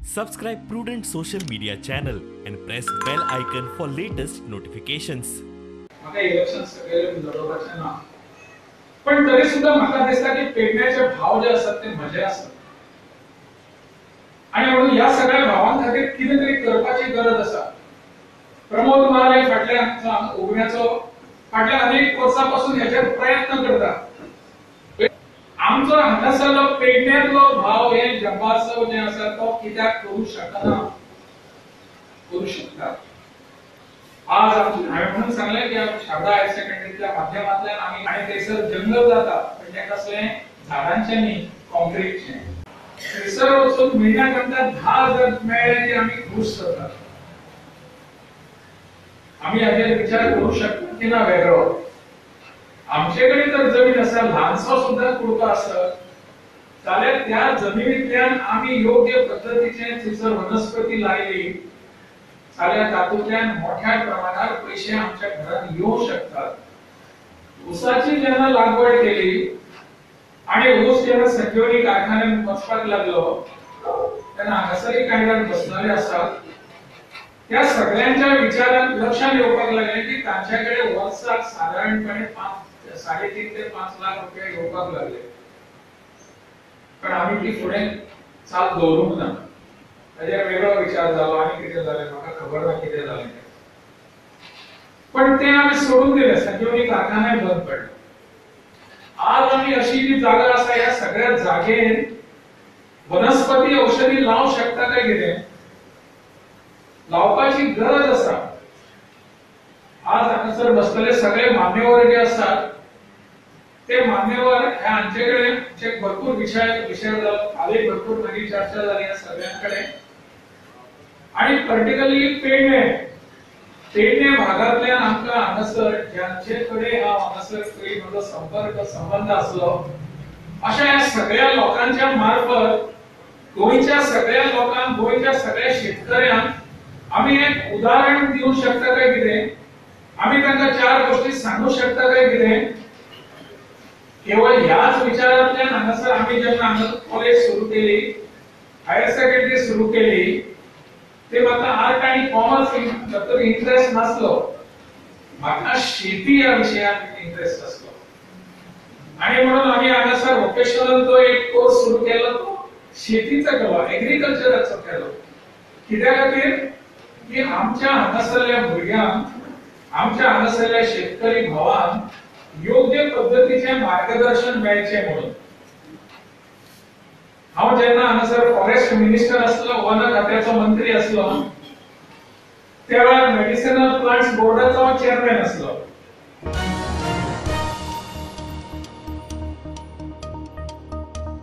Subscribe Prudent Social Media channel and press bell icon for latest notifications. म्हाका election सगळे लढोवपाचें ना, पण तरी सुद्धा म्हाका दिसता की पेडण्याचे भाव जे आसात ते म्हजे आसात आणि म्हणून ह्या सगळ्या भावां खातीर कितें तरी करपाची गरज आसा. प्रमोद महाले फाटल्या उगण्याचो फाटल्या अनेक वर्सां पासून हेचेर प्रयत्न करता. आमचो हांगासरलो पेडण्यांतलो भाव हे जंबासव जे आसा तो कित्याक करू शकना, करू शकता. आज हांवें म्हणून सांगलें की शारदा हायर सेकंडरीच्या माध्यमांतल्यान आमी आनी थंयसर जंगल जाता, पण तें कसलें झाडांचें न्ही, कॉन्क्रीटचें. थंयसर वचून म्हयन्याक आमकां 10,000 मेळ्ळे की आमी खूश जातात. आमी हाचेर विचार करू शकता की ना वेगळो. आमचे कडेन जर जमीन आसा, ल्हानसो सुद्दां कुडको आसत जाल्यार त्या जमिनींतल्यान आमी योग्य पद्दतीचे थंयसर वनस्पती लायली जाल्यार तातूंतल्यान मोठ्या प्रमाणात पयशे आमच्या घरांत येवंक शकतात. ऊसाची जेन्ना लागवड केली आणि ऊस जेन्ना संजीवनी कारखान्यात वचपाक लागलो तेन्ना हांगासरय कांय जाण बसलेले आसात. त्या सगळ्यांच्या विचारात लक्षात येवपाक लागलें की तांच्या कडेन वर्साक सादारणपणे 5.5 ते 5 लाख रुपया येवपाक लागले. पण आमी ती फुडें चाल दवरूंक ना. ताजेर वेगळो विचार जालो आनी कितें जालें म्हाका खबर ना कितें जालें, पण तें आमी सोडून दिलें. संजीवनी कारखानाय बंद पडलो. आज आमी अशी जी जागा आसा ह्या सगळ्या जागेर वनस्पती औषधी लावंक शकता काय कितें, लावपाची गरज आसा. आज हांगासर बसलेले सगळे मान्यवर जे आसात ते मान्यवर हे हांचे कडेन भरपूर विशय जालो, कालय भरपूर मागीर चर्चा जाली ह्या सगळ्यां कडेन. आणि पर्टिक्युलरली पेडणे भागांतल्यान आमकां हांगासर ज्यांचे कडेन हांव हांगासर म्हजो संपर्क संबंद आसलो अशा ह्या सगळ्या लोकांच्या मार्फत गोंयच्या सगळ्या लोकांक, गोंयच्या सगळ्या शेतकऱ्यांक आमी एक उदाहरण दिवंक शकता काय कितें, आमी तांकां 4 गोष्टी सांगू शकता काय कितें. केवळ ह्याच विचारांतल्यान हांगासर आमी जेन्ना हांगा कॉलेज सुरू केली, हायर सेकंडरी सुरू केली, ते म्हाका आर्ट आनी कॉमर्स तातूंत इंट्रस्ट नासलो. म्हाका शेती ह्या विशयांत इंट्रस्ट आसलो आणि म्हणून आमी हांगासर वोकेशनल तो एक कोर्स सुरू केलो, तो शेतीचो केलो, एग्रीकल्चराचो केलो. कित्या खातीर की आमच्या हांगासरल्या भुरग्यांक, आमच्या हांगासरल्या शेतकरी भावांक योग्य पद्दतीचें मार्गदर्शन मेळचें म्हणून. हांव जेन्ना हांगासर फॉरेस्ट मिनिस्टर आसलो, वन खात्याचो मंत्री आसलो, त्या वेळार मेडिसिनल प्लांट्स बोर्डाचो हांव चेअरमॅन आसलो.